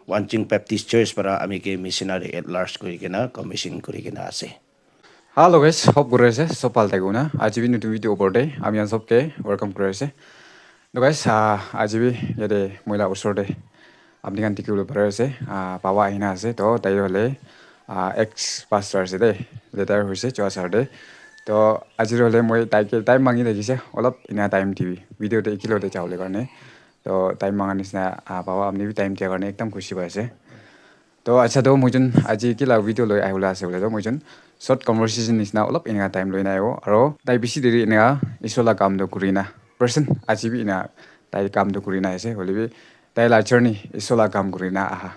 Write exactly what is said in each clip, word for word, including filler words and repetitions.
Wanching Baptist Church para ami ke missionary at large kuri kena commission kuri kena ase. Hello guys, hope kuri ase sob bhal thakibo na. Aji bi notun video opor te ami khan sob ke welcome kuri ase. To guys, ah, aji bi yate moi la usor te apni khan dikhi bole pari ase, ah, baba ahina ase. To tai hoile, ah, ex pastor ase de, retire hoise Joa sar te. To aji hoile moi tai ke time mangi thakise, olop ena time dibi video te ekilog te jabole karne. To time manga nisna, ah, baba apni bi time dia karne ekdam khushi pai ase. To acha, to moi jun aji kila video loi ahibole ase koile to moi jun short conversation nisna olop eneka time loi na ahibo. Aro tai bishi deri eneka Isor la kam to kuri na, person aji bi ena tai kam to kuri na ase, hoile bi tai la journey Isor la kam kuri na aha.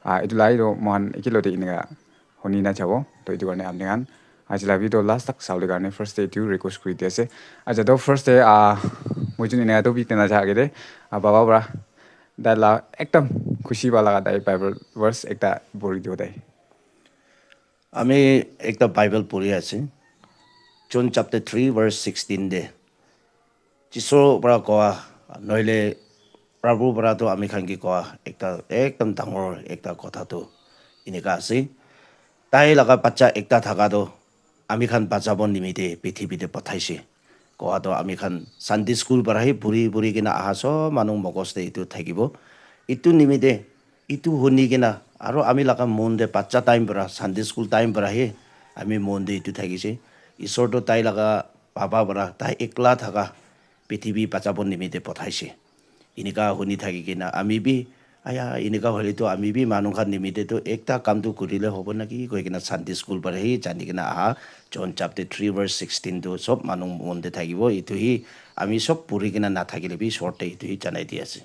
Ah, etu la to moikhan ekilog te eneka huni na jabo. To etu karne apni khan aji la video last tak sabole karne first te etu request kuri di ase. Acha, to first te, ah, moi jun eneka topic te na ja age te, ah, baba para tai la ekdam khushi pa laga tai Bible verse ekta puri dibo tai. Ami ekta Bible puri ase. John chapter three verse sixteen te. Jisu para koa, nohile Prabhu para tu ami khan ke koa ekta ekdam dangor ekta kotha tu eneka ase. Tai laga bacha ekta thaka tu ami khan bachabo nimite pithibi te pathaise. Koa tu ami khan Sunday school para hi puri puri kena aha sob manu mogos te etu thakibo. Etu nimite, etu huni kena, aro ami laga mon te bacha time para, Sunday school time para hi ami mon te etu thakise. Isor tu tai laga baba para tai ekla thaka pithibi bachabo nimite pathaise. Eneka huni thaki kena ami bi, aya, eneka hoile to ami bi manu khan nimite to ekta kam to kurile hobo naki koi kena Sunday school para hi jani kena aha. John chapter three verse sixteen to sob manu mon te thakibo. Etu hi ami sob puri kena na thakile bi short te etu hi janai di ase.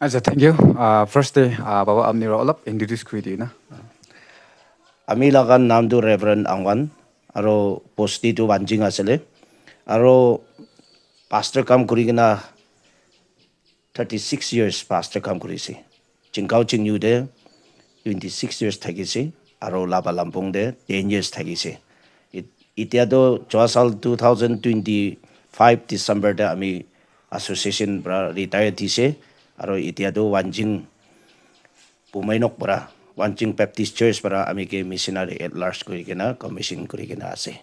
Acha, thank you. Ah, first te, ah, baba apni ra olop introduce kuri di na. Ami laga naam tu Reverend Angwan, aro bosti tu Wanjing asile, aro pastor kam kuri kena thirty six years pastor kam kurise. Chingkao Chingyu te twenty six years thakise, aro Laba Lampong te ten years thakise. It-, itia to joa sal two thousand twenty five December te ami association para retire dise, aro itia to Wanjing Bumainok para, Wanching Baptist Church para ami ke missionary at large kuri kena commission kuri kena ase.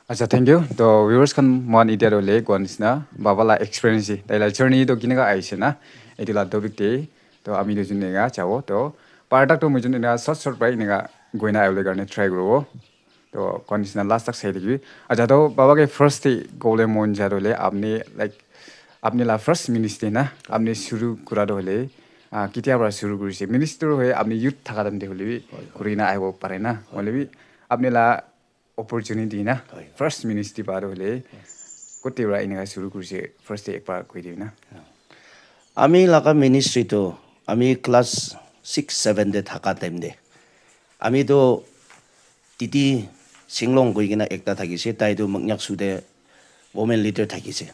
Acha, thank you. To viewers khan, moikhan itia to le koa nisna baba la experience, tai la journey to kineka ahise na, etu la topic te to ami duijun eneka jabo. To par tak to moi jun eneka short short para eneka goina ahibole karne try kuribo. To koa nisna last tak sai thakibi. Acha, to baba ke first te kobole mon ja to hoile apni, like, apni la first ministry na, apni shuru kura to hoile, ah, ketia para shuru kurise? Minister hoi apni youth thaka time te hoile bi kuri na ahibo pare na. Hoile bi apni la opportunity na, first ministry pa to hoile koti para eneka shuru kurise? First te ekbar koi dibi na. Ami laga ministry to ami class six seven te thaka time te ami to Titi Singlong koi kena ekta thakise, tai tu Muknyaksu te women leader thakise.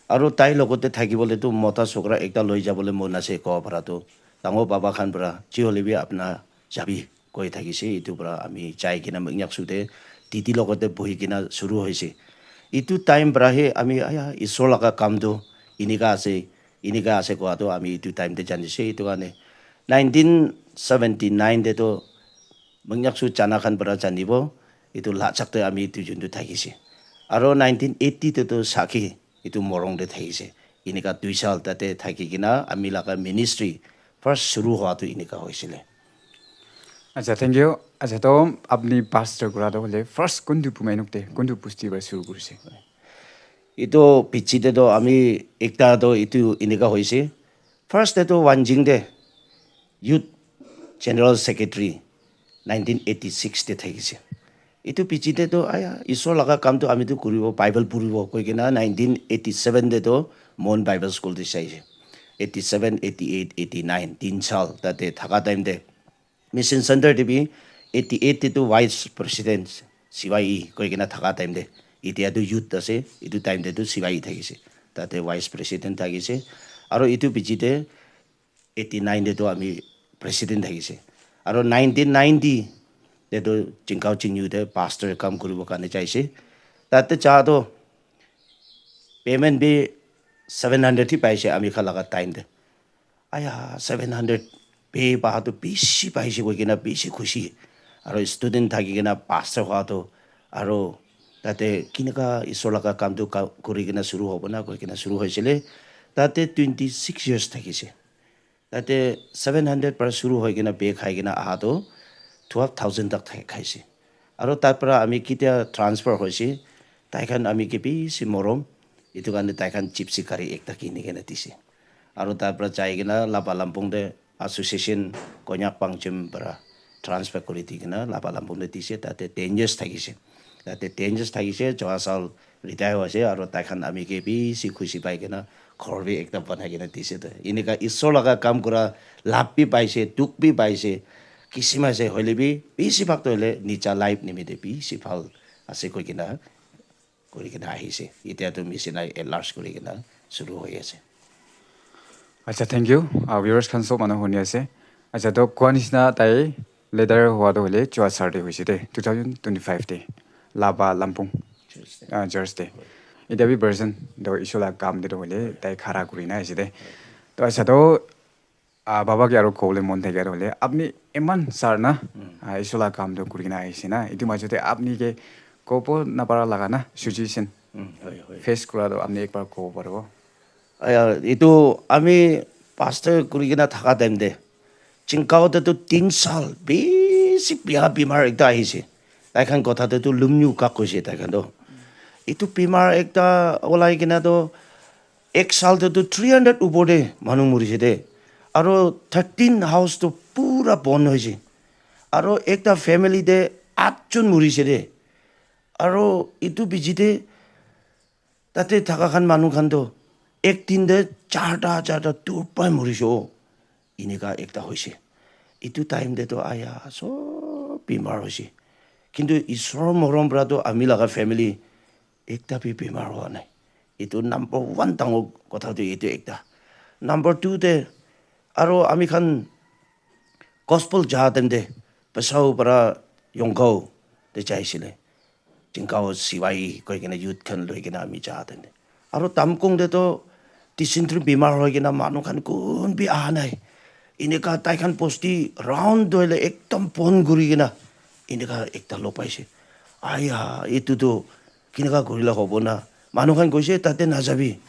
Aro tai logote thakibole tu mota sokra ekta loi jabole mon ase koa para tu. Dangor baba khan para, ji hoile bi apna jabi koi thakise, etu para ami jai kena Muknyaksu te Titi logote bohi kena shuru hoise. Etu time para he ami, aya, Isor laga kam tu eneka ase, eneka ase koa tu ami etu time te janise. Etu karne nineteen seventy nine te tu Muknyaksu jana khan para janibo, etu Lachak te ami duijun tu thakise. Aro nineteen eighty te tu Sakhi, etu Morung te thakise. Eneka dui sal tate thaki kena ami laga ministry first shuru hua tu eneka hoisile. Acha, thank you. Acha, to apni pastor kura to hoile first kuntu Bumainok te, kuntu bosti para shuru kurise? Etu piche te to ami ekta to etu eneka hoise. First te to Wanjing te youth general secretary nineteen eighty six te thakise. Etu piche te to, aya, Isor laga kam to ami to kuribo, Bible puribo koi kena nineteen eighty seven te to Mon Bible School te jaise. Eighty seven, eighty eight, eighty nine, tin sal tate thaka time te Mission Center te bi eighty eight te tu vice president C Y E koi kena thaka time te, itia tu youth ase, etu time te tu C Y E thakise, tate vice president thakise, aro etu piche te eighty nine te tu ami president thakise, aro nineteen ninety te tu Chingkao Chingyu te pastor kam kuribo karne jaise, tate ja tu payment bi seven hundred hi paise ami khan laga time te. Aya, seven hundred pay pa tu bishi paise koi kena bishi khushi. Aro student thaki kena pastor hua tu, aro tate kineka Isor laga kam tu ka-, kuri kena shuru hobo na koi kena shuru hoisile. Tate twenty six years thakise. Tate seven hundred para shuru hoi kena pay khai kena aha tu twelve thousand tak thai-, khaise. Aro tar para ami ketia transfer hoise, tai khan ami ke bishi morom, etu karne tai khan Gypsy gari ekta kini kena dise. Aro tar para jai kena Laba Lampung te association Konyak Pangjim para transfer kuri di kena Laba Lampung te dise, tate ten years thakise. Tate ten years thakise, joa sal retire hoise, aro tai khan ami ke bishi khushi pai kena ghor bi ekta banai kena dise toh. Enika Isor laga kam kura labh bi paise, dukh bi paise, kisim ase, hoile bi bishi bhag toh hoile nija life nimite bishi bhal ase koi kena kuri kena ahise. Etia toh missionary at large kuri kena shuru hoi ase. Acha, thank you. Uh, viewers khan sob manu huni ase. Acha, toh koa nishina tai leader hua toh hoile Chua Sar te hoise de, two thousand twenty-five te, Laba Lampung, uh, Church te. Etia bi person toh Isor la kam te toh hoile tai khara kuri na ase de. Toh acha, toh, uh, baba ke aro kobole mon thake toh hoile, apni iman sar na, uh, Isor la kam toh kuri kena ahise na. Etu majo te apni ke kobo napara laga na situation face kura toh apni ekbar kobo paribo. Aya, etu ami pastor kuri kena thaka time te, Chingkao te tu tin sal bishi bia bimar ekta ahise. Tai khan kotha te tu lumnyu kak koise tai khan tu. Etu bimar ekta olai kena tu ek sal te tu three hundred upor te manu murise de. Aro thirteen house tu pura bon hoise. Aro ekta family te atjon murise de. Aro etu bichi te tate thaka khan manu khan toh ek din te charta, charta dur pai morise o. Enika ekta hoise. Etu time te toh aya, sob bimar hoise. Kintu Isor morom para toh ami laga family ekta bi bimar hua nai. Etu number one dangor kotha toh etu ekta. Number two te, aro ami khan gospel ja time te, Pesao para Yongkao te jaisile. Chingkao Siwai koi kena youth khan loi kena ami ja time te. Aro Tamkong te toh dysentery bimar hoi kena manu khan kun bi aha nai. Enika tai khan bosti round toh hoile ekdom bon kuri kena enika ekta log paise. Aya, etu toh kineka kurila hobo na? Manu khan koise, "Tate najabi.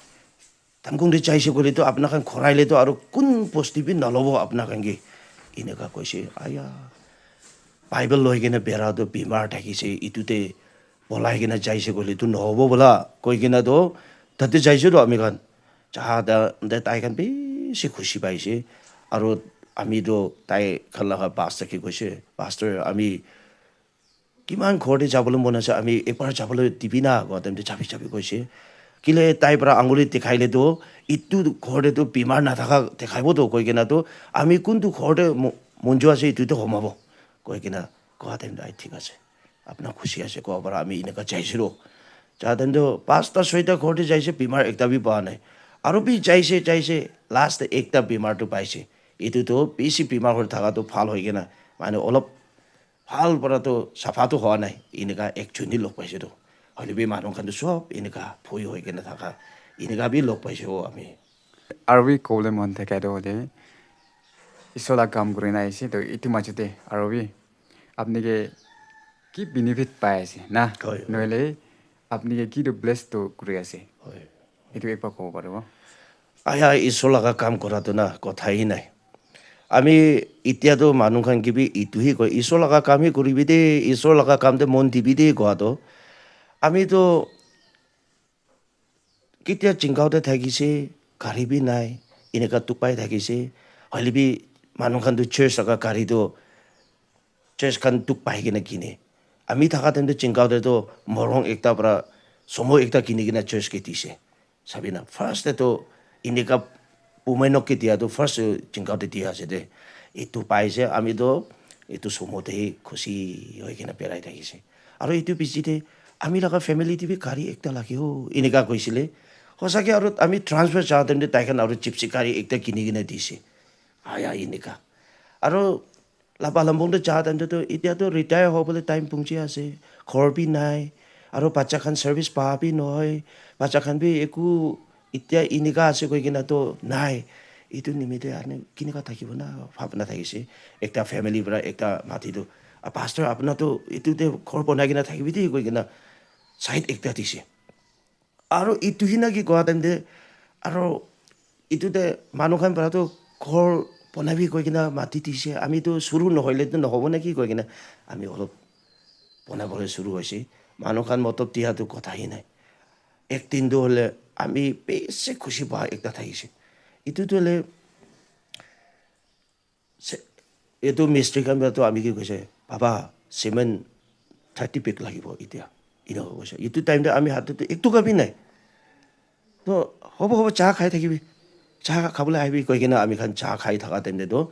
Tamkong te jaise koile toh apna khan khorai le toh aro kun bosti bi nalobo apna khan ke." Enika koise. Aya, Bible loi kena bera toh bimar thakise, etu te bolai kena jaise koile toh nohobo bola koi kena toh tate jaise toh ami khan. Jaha ta, de tai khan bishi khushi paise. Aro ami toh tai khan laga pastor ke koise, "Pastor, ami kiman ghor te jabole mon ase, ami ekbar jabole dibi na?" Koa time te, "Jabi, jabi," koise. Kile tai para anguli dikhai le toh, "Etu ghor te toh bimar nathaka dikhaibo toh," koi kena toh, "Ami kuntu ghor te mo-, mon jo ase, etu te homabo," koi kena koa time te, "Ai, thik ase. Apna khushi ase koa para ami eneka jaise ro." Ja time toh pasta soita ghor te jaise, bimar ekta bi pa nai. Aro bi jaise, jaise, last te ekta bimar toh paise. Etu toh bishi bimar hoi thaka toh bhal hoi kena, mane olop bhal para toh sapha toh hoa nai. Enika ekjon he log paise toh. Hoile bi manu khan toh sob enika bhoi hoi kena thaka, enika bi log paise ho ami. Aro bi kobole mon thaka toh hoile, Isor la kam kuri na aise toh, etu majo te aro bi apni ke ki benefit pai ase na? Hoi, hoi. Nohole apni ke ki toh bless toh kuri ase? Hoi. Etu ekbar kobo paribo? Aya, Isor laga kam kora toh na, kotha hi nai. Ami etia toh manu khan ke bi etu hi koi, "Isor laga kam hi kuribi de, Isor laga kam te mon dibi de," koa toh. Ami toh ketia Chingkao te thakise, gari bi nai, eneka dukh pai thakise. Hoile bi manu khan toh church laga gari toh church khan dukh pai kena kine. Ami thaka time te Chingkao te toh morung ekta para sumo ekta kini kena church ke dise. Sabi na, first te toh eneka bumai nok ke dia toh first Chingkao te dia ase de. Etu paise, ami toh etu sumo te hi khushi hoi kena berai thakise. Aro etu piche te ami laga family te bi gari ekta lage ho, eneka koisile. Hosake aro ami transfer ja time te tai khan aro Gypsy gari ekta kini kena dise. Aya, eneka. Aro Laba Lampung te ja time te toh, etia toh retire hobole time pungchi ase, ghor bi nai, aro bacha khan service pa bi nohoi, bacha khan bi eku etia enika ase koi kena toh nai. Etu nimite ani kineka thakibo na bhabna thakise. Ekta family para ekta mati tu, "Ah, pastor, apna tu etu te ghor banai kena thakibi de," koi kena side ekta dise. Aro etu hina ki koa time te, aro etu te manu khan para tu ghor banabi koi kena mati dise. Ami tu suru nohoile tu nohobo na ki koi kena ami olop banabole suru hoise. Manu khan motob dia tu kotha hi nai. Ek din tu hole ami besi khushi pa ekta thakise. Etu tu hole se-, etu mistri khan para tu ami ki koise, "Baba, cement thirty bag lagibo etia." Ena koise. Etu time te ami hat te tu ek toka bi nai. To, "Hobo, hobo, cha khai thakibi. Cha khabole ahibi," koi kena ami khan cha khai thaka time te tu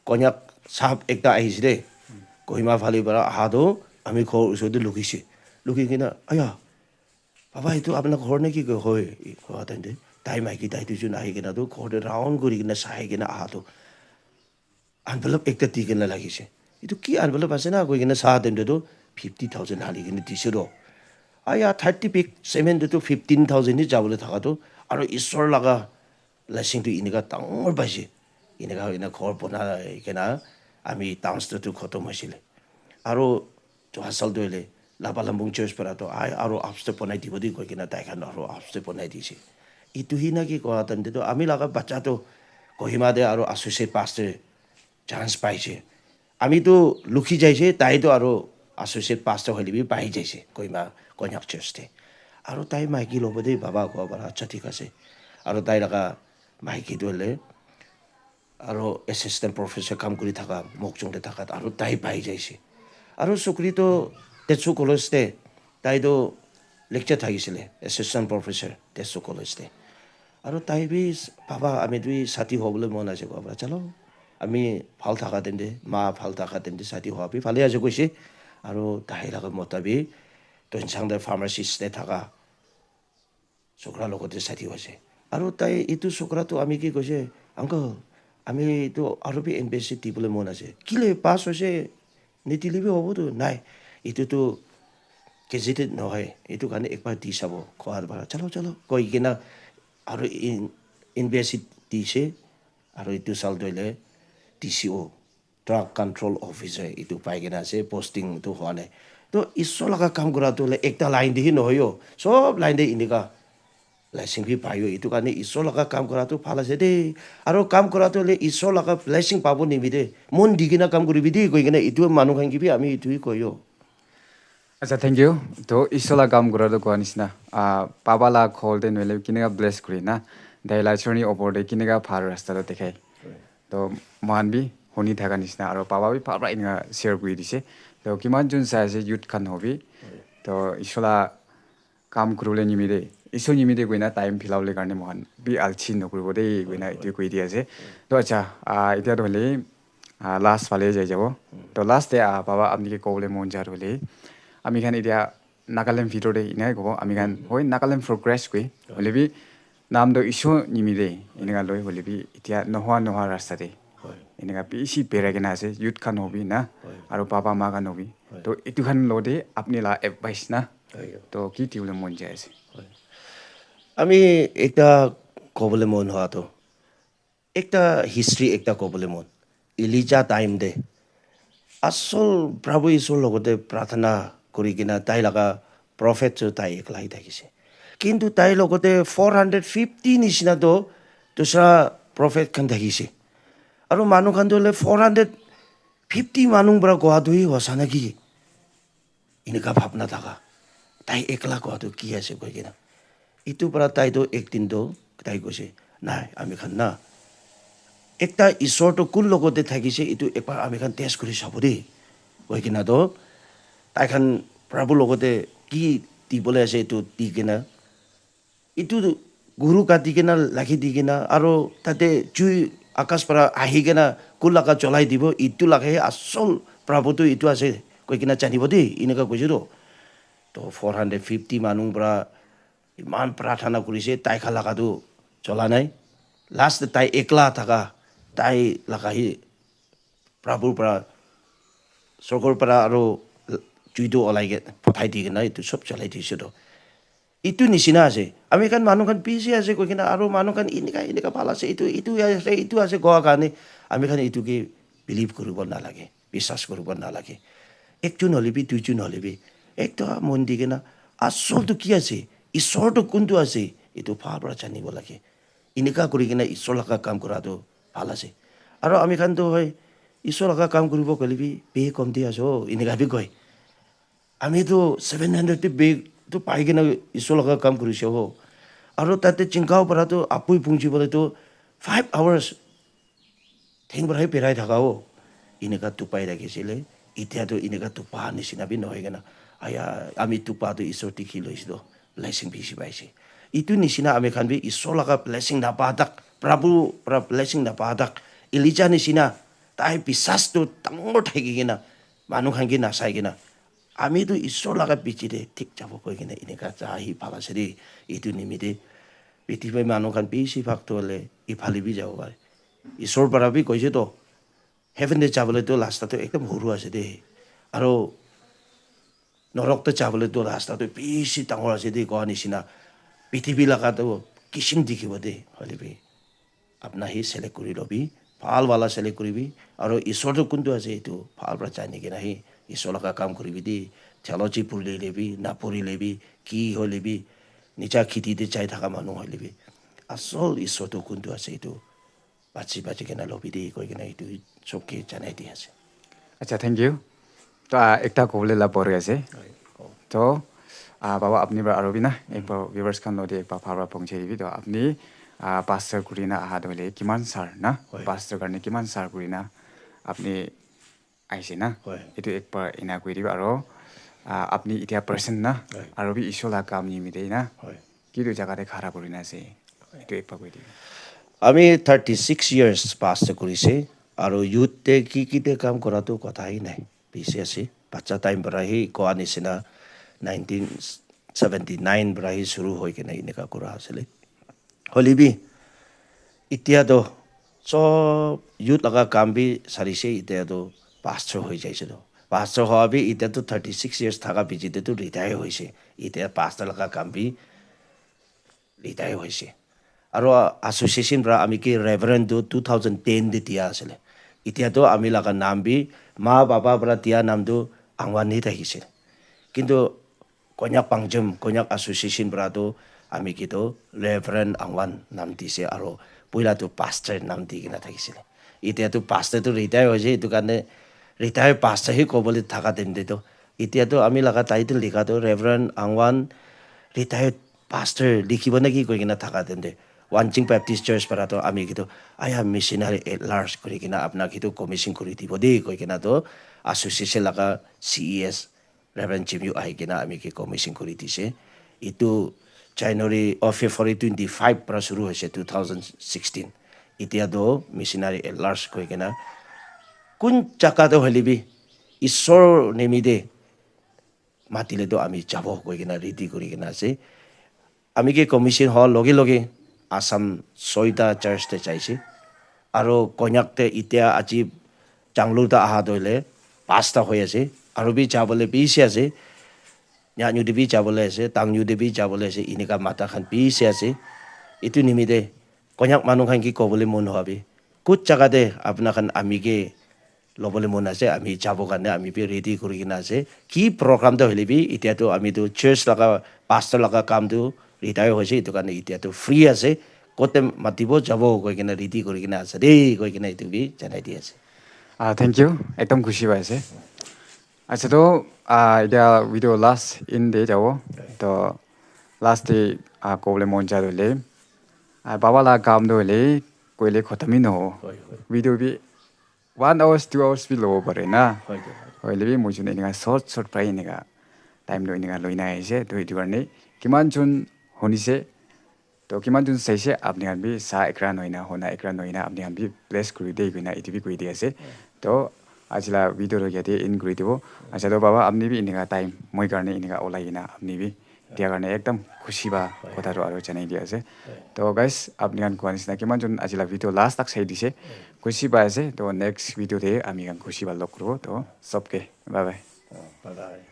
Konyak sahab ekta ahise de. Kohima phale para aha tu ami ghor usor te lukise. Luki kena, "Aya, baba, etu apna ghor na ki?" koi, "Hoi," koa time te tai maiki tai duijon ahi kena tu ghor te round kuri kena sai kena aha tu envelope ekta di kena lagise. "Etu ki envelope ase na?" koi kena sa time te tu fifty thousand hali kena dise to. "Aya, thirty bag cement te tu fifteen thousand hi jabole thaka tu, aro Isor laga blessing tu eneka dangor paise." Eneka hoi kena ghor banai kena ami dance tu, tu khotom hoisile. Aro Joa sal tu hoile Lapa Lambung Church para tu ai aro upstep banai dibo de koi kena tai khan aro upstep banai dise. Etu hi na ki koa time te tu ami laga bacha tu Kohima te aro associate pastor chance paise. Ami tu lukhi jaise, tai tu aro associate pastor hoile bi pai jaise Kohima Konyak Church te. Aro tai maiki lobo de baba koa para, "Acha, thik ase." Aro tai laga maiki tu hoile aro assistant professor kam kuri thaka, Mokchung te thaka, aro tai pai jaise. Aro sukri to Tetsu College te, tai to lecture thakisile, assistant professor Tetsu College te. Aro tai bi, "Baba, ami dui sati hobole mon ase," koa para, "Chalo, ami bhal thaka time te, ma bhal thaka time te sati hoa bi bhale ase," koise. Aro tai laga mota bi, Tuensang te pharmacist te thaka, sokra logote sati hoise. Aro tai etu sokra tu ami ki koise, "Uncle, ami tu aro bi N P S C dibole mon ase." "Kile pass hoise, nidile bi hobo tu." "Nai, etu tu gazetted nohoi, etu karne ekbar di sabo," koa para, "Chalo, chalo," koi kena aro in, N P S C dise, aro etu sal tu hoile D C O, Drug Control Officer etu pai kena ase, posting tu hoa nai. To Isor laga kam kura tu hoile ekta line de hi nohoi yo, sob line de eneka blessing bi pai yo. Etu karne Isor laga kam kura tu bhal ase de. Aro kam kura tu hoile Isor laga blessing pabo nimite mon di kena kam kuribi de koi kena etu manu khan ki bi ami etu hi koi yo. Acha, thank you. To Isor la kam kura tu koa nishina, ah, baba la khol te nohole kineka bless kuri na, tai la journey opor te kineka bhal rasta tu dekhai. To mohan bi huni thaka nishina, aro baba bi bhal para eneka share kuri dise. To kiman jun sai ase youth khan hobi. To Isor la kam kuribole nimite, Isor nimite koina time philabole karne mohan bi alchi nokuribo de koina etu koi di ase. To acha, ah, etia to hoile, ah, last phale jai jabo. To last te, ah, baba apni ke kobole mon jar hoile, ami khan etia Nagaland bhitor te enai kobo, ami khan hoi Nagaland progress koi, hoile bi nam to Isor nimite eneka loi, hoile bi etia nohoa nohoa rasta te eneka bishi berai kena ase, youth khan hobi na, aro baba ma khan hobi. To etu khan logote apni la advice na, to ki dibole mon jai ase? Ami ekta kobole mon hoa to, ekta history ekta kobole mon. Elijah time te asol Prabhu Isor logote prarthana kuri kena tai laga prophet tu tai ekla hi thakise. Kintu tai logote four hundred fifty nishina to dusra prophet khan thakise. Aro manu khan tu hoile four hundred fifty manu para koa tu hi hosa na ki? Eneka bhabna thaka. Tai ekla koa tu ki ase koi kena. Etu para tai tu ek din tu tai koise, "Nai, ami khan na ekta Isor tu kun logote thakise, etu ekbar ami khan test kuri sabo de," koi kena tu tai khan Prabhu logote ki dibole ase etu di kena, etu guru kati kena lakhi di kena, aro tate jui akas para ahi kena kun laga cholai dibo, etu laga he asol Prabhu tu etu ase koi kena janibo de, eneka koise to. To four hundred fifty manu para eman prarthana kurise, tai khan laga tu chola nai. Last te tai ekla thaka, tai laga hi Prabhu para, sorgor para aro jui tu olai ke pathai di kena etu sob cholai dise to. Itu nishina ase. Ami khan manu khan bishi ase koi kena, aro manu khan inika, inika bhal ase, itu, itu ase, itu ase koa karne, ami khan itu ke believe kuribo nalage, biswas kuribo nalage. Ekjon hoile bi, duijon hoile bi, ekta mon di kena, asol tu ki ase, Isor tu kuntu ase, itu bhal para janibo lage. Inika kuri kena Isor laga kam kura tu bhal ase. Aro ami khan tu hoi, Isor laga kam kuribo koile bi, pay kom di ase, oh, inika bi koi. Ami tu seven hundred te bag tu pai kena Isor laga kam kurise ho. Aro tate Chingkao para tu Apui pungji bole tu five hours theng para hi berai thaka ho. Inika tu pai rakhi sile. Itia tu inika tu pa nishina bi nohoi kena. Aya, ami tu pa tu Isor dikhi loise to. Blessing bishi paise. Itu nishina ami khan bi Isor laga blessing napa tak, Prabhu para blessing napa tak, Elijah nishina tai biswas tu dangor thaki kena, manu khan ke nasai kena, ami tu Isor laga bichi te thik jabo koi kena inika ja ahi bhal ase de. Itu nimite prithibi manu khan bishi bhag tu hole iphale bi jabo pare. Isor para bi koise to, heaven te jabole to rasta to ekdom huru ase de. Aro norok te jabole to rasta to bishi dangor ase de, koa nishina. Prithibi laga to kisim dikhibo de, hoile bi. Apna hi select kuri lobi, bhal wala select kuribi, aro Isor tu kuntu ase etu bhal para jani kena hi Isor laga kam kuribi de, theology puri le bi, na puri le bi, ki hoile bi, nija kheti te jai thaka manu hoile bi, asol Isor tu kuntu ase etu bachi bachi kena lobi de, koi kena etu sob ke janai di ase. Acha, thank you. To, ah, ekta kobole la pori ase. To, ah, baba, apni para aro bi na, ek bar viewers khan lo de ek bar bhal para pongchai dibi. To, apni, ah, pastor kuri na aha to hoile kiman sal na? Pastor karne kiman sal kuri na apni aise na? Etu ek bar ena koi dibi. Aro, ah, apni itia person na? Aro bi Isor la kam nimite na? Kitu jaga te khara kuri na ase? Etu ek bar koi dibi. Ami thirty six years pastor kurise, aro youth te ki ki te kam kora tu kotha hi nai. Bishi ase. Bacha time para hi koa nishina nineteen seventy nine para hi shuru hoi kena inika kura asile. Hoile bi, itia to sob youth laga kam bi sarise, itia to pastor hoi jaise to. Pastor hoa bi itia to thirty six years thaka bichi te to retire hoise. Itia pastor laga kam bi retire hoise. Aro association para ami ke Reverend tu two thousand ten te dia asile. Itia to ami laga nam bi ma baba para dia nam tu Angwan hi thakise. Kintu Konyak Pangjum, Konyak Association para tu ami ke tu Reverend Angwan nam dise aro puila tu pastor nam di kena thakisile. Itia tu pastor tu retire hoise, etu karne retire pastor hi kobole thaka time te tu. Itia tu ami laga title likha tu Reverend Angwan retired pastor likhibo naki koi kena thaka time te, Wanching Baptist Church para to ami kitu aya missionary at large kuri kena apna kitu commission kuri dibo de koi kena to association laga C E S Reverend Jimmy ahi kena ami ke commission kuri dise. Itu January or February twenty five para shuru hoise two thousand sixteen. Itia to missionary at large koi kena kun jaga to hoile bi Isor nimite matile to ami jabo koi kena ready kuri kena ase. Ami ke commission hoa loge loge Assam soita church te jaise. Aro Konyak te itia aji Changlu ta aha toile pasta hoi ase. Aro bi jabole bishi ase. Nyanyu te bi jabole ase, Tangyu te bi jabole ase, inika mata khan bishi ase. Itu nimite Konyak manu khan ki kobole mon hoa bi, kut jaga te apna khan ami ke lobole mon ase, ami jabo karne ami bi ready kuri kena ase. Ki program te hoile bi, itia to ami to church laga, pastor laga kam to retire hoise, itu karne itia to free ase. Kote matibo jabo koi kena ready kuri kena ase de, koi kena itu bi janai di ase. Ah, thank you. Ekdom khushi pai ase. Acha to, ah, itia video last in de jabo. To last de, ah, kobole mon ja toile, ah, baba la kam toile koile khotom hi noho. Video bi one hours, two hours bi lobo pare na. Hoile bi moi jun enika short short para enika time lo enika loina aise. To etu karne kiman jun hunise, to kiman jun saise, apni khan bi sa ekran hoina, hona ekran hoina, apni khan bi bless kuri de koina etu bi koi di ase. To aji la video to yate end kuri dibo. Acha to baba, apni bi enika time moi karne enika olai kena apni bi dia karne ekdam khushi pa kotha to aro janai di ase. To guys, apni khan koa nishina kiman jun aji la video last tak sai dise, khushi pai ase. To next video te ami khan khushi pa log kuribo. To sobke bye bye. Bye bye.